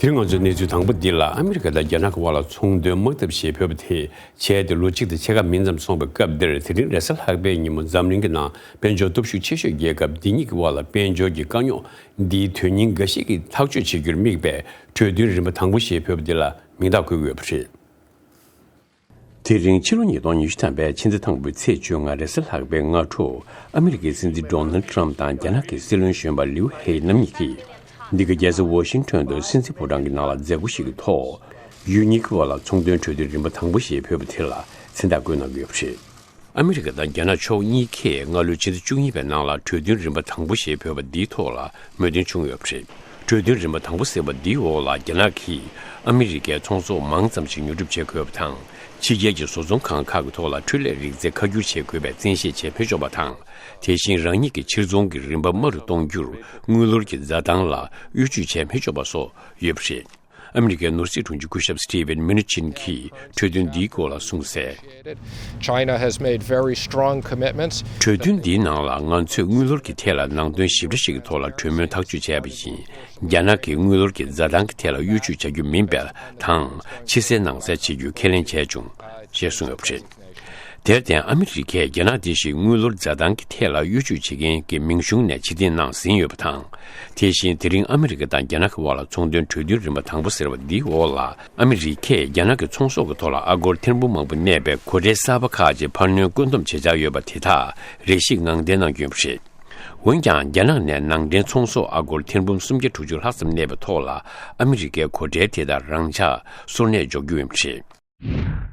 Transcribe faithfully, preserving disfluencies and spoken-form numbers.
དེ་རིང་ང་ཚོའི་གནས་ཚུལ་དང་པོ་འདི་ལ། ཨ་མི་རི་ཀ་དང་རྒྱ་ནག་གི་དབར་ལ་ཚོང་དོན་དམག་འཐབ་ཞེས་འབོད་པ་དེ་བྱས་ཏེ་ལོ་གཅིག་དང་ཕྱེད་ཀ་མིན་ཙམ་སོང་བའི་སྐབས་འདིར། དེ་རིང་རེས་གཟའ་ལྷག་པའི་ཉིན་མོ་འཛམ་གླིང་གི་ནང་དཔལ་འབྱོར་སྟོབས་ཤུགས་ཆེ་ཤོས་རྒྱལ་ཁབ་འདི་གཉིས་ཀྱི་དབར་ལ་དཔལ་འབྱོར་གྱི་དཀའ་རྙོག་འདིའི་དོན་སྙིང་འགའ་ཞིག་གི་ཐག་གཅོད་བྱེད་རྒྱུར་དམིགས་པའི་གྲོས་མཐུན་རིམ་པ་དང་པོ་ཞེས་འབོད་པ་འདི་ལ་མིང་རྟགས་བཀོད་ཀྱི་ཡོད་པ་རེད། དེ་རིང་ཕྱི་ལོ་ཉིས་སྟོང་ཉི་ཤུ་ཐམ་པའི་ཕྱི་ཟླ་དང་པོའི་ཚེས་བཅོ་ལྔ་རེས་གཟའ་ལྷག་པའི་སྔ་དྲོ། ཨ་མི་རི་ཀའི་སྲིད་འཛིན་ཌོ་ནལ་ཊམ་དང་རྒྱ་ནག་གི་སྲིད་བློན་གཞོན་པ་ལིའུ་ཧེ་རྣམ་གཉིས་ཀྱིས། འདི་ག་རྒྱལ་ས་ཝ་ཤིང་ཊོན་དུ་སྲིད་འཛིན་ཕོ་བྲང་གི་ནང་ལ་མཛད་སྒོ་ཞིག་གི་ཐོག། ཡུལ་གཉིས་ཀྱི་དབར་ལ་ཚོང་དོན་གྲོས་མཐུན་རིམ་པ་དང་པོ་ཞེས་འབོད་པ་དེ་ལ་མཚན་རྟགས་བཀོད་གནང་གི་ཡོད་པ་རེད། ཨ་མི་རི་ཀ་དང་རྒྱ་ནག་ཕྱོགས་གཉིས་ཀས་སྔ་ལོའི་ཕྱི་ཟླ་བཅུ་གཉིས་པའི་ནང་ལ་གྲོས་མཐུན་རིམ་པ་དང་པོ་ཞེས་འབོད་པ་འདིའི་ཐོག་ལ་མོས་མཐུན་བྱུང་ཡོད་པ་རེད། གྲོས་མཐུན་རིམ་པ་དང་པོ་ཟེར་བ་འདིའི་འོག་ལ་རྒྱ་ནག་གིས་ཨ་མི་རི་ཀའི་ཚོང་ཟོག་མང་ཙམ་ཞིག་ཉོ་སྒྲུབ་བྱེད་དགོས་པ་དང་། ཕྱི་རྒྱལ་གྱི་བཟོ་ཚོང་ཁང་ཁག་གི་ཐོག་ལ་འཕྲུལ་ལས་རིག་རྩལ་ཁ་བསྒྱུར་བྱེད་དགོས་པའི་བཙན་ཤེད་བྱེད་མི་ཆོག་པ་དང་། དེ་བཞིན་རང་ཉིད་ཀྱི་ཕྱིར་ཚོང་གི་རིན་པ་དམའ་རུ་གཏོང་རྒྱུར་དངུལ་ལོར་གྱི་འཛའ་ཐང་ལ་གཡོ་ཇུས་བྱེད་མི་ཆོག་པ་སོགས་ཡོད་པ་རེད། ཨ་མི་རི་ཀའི་ནོར་སྲིད་དྲུང་ཆེ་སྐུ་ཞབས་Steven Mnuchin་གྱིས་གྲོས་མཐུན་འདིའི་སྐོར་ལ་གསུངས་གསལ། China has made very strong commitments. གྲོས་མཐུན་འདིའི་ནང་ལ་ང་ཚོས་དངུལ་ལོར་གྱི་ཐད་ལ་ནང་དོན་ཞིབ་ཕྲ་ཞིག་གི་ཐོག་ལ་གྲོས་མོལ་ཐག་གཅོད་བྱས་པ་ཡིན། རྒྱ་ནག་གིས་དངུལ་ལོར་གྱི་འཛའ་ཐང་གི་ཐད་ལ་གཡོ་ཇུས་བྱ་རྒྱུ་མིན་པ་དང་། ཕྱི་གསལ་ནང་གསལ་བྱེད་རྒྱུ་ཁས་ལེན་བྱས་བྱུང་། ཞེས་གསུངས་ཡོད་པ་རེད། དེར་བརྟེན། ཨ་མི་རི་ཀས་རྒྱ་ནག་དེ་བཞིན་དངུལ་ལོར་འཛའ་ཐང་གི་ཐད་ལ་གཡོ་ཇུས་བྱེད་མཁན་གྱི་མིང་གཞུང་ནས་ཕྱིར་འཐེན་གནང་ཟིན་ཡོད་པ་དང་། དེ་བཞིན་དེ་རིང་ཨ་མི་རི་ཀ་དང་རྒྱ་ནག་གི་དབར་ལ་ཚོང་དོན་གྲོས་མཐུན་རིམ་པ་དང་པོ་ཟེར་བ་འདིའི་འོག་ལ། ཨ་མི་རི་ཀས་རྒྱ་ནག་གི་ཚོང་ཟོག་གི་ཐོག་ལ་ཨ་སྒོར་ཐེར་འབུམ་མང་པོ་གནས་པའི་གོ་ཁྲལ་གསར་པ་ཁག་ཅིག་འཕར་སྣོན་བཀོད་འདོམས་བྱེད་འཆར་ཡོད་པ་དེ་དག་རེ་ཞིག་ངང་འཐེན་གནང་རྒྱུ་ཡིན་པ་རེད། འོན་ཀྱང་། རྒྱ་ནག་ནས་ནང་འདྲེན་ཚོང་ཟོག་ཨ་སྒོར་ཐེར་འབུམ་སུམ་བརྒྱ་དྲུག་ཅུ་ལྷག་ཙམ་གནས་པའི་ཐོག་ལ། ཨ་མི་རི་ཀའི་གོ་ཁྲལ་དེ་དག་རང་འཇགས་སོར་གནས་འཇོག་རྒྱུ་ཡིན་པ་རེད།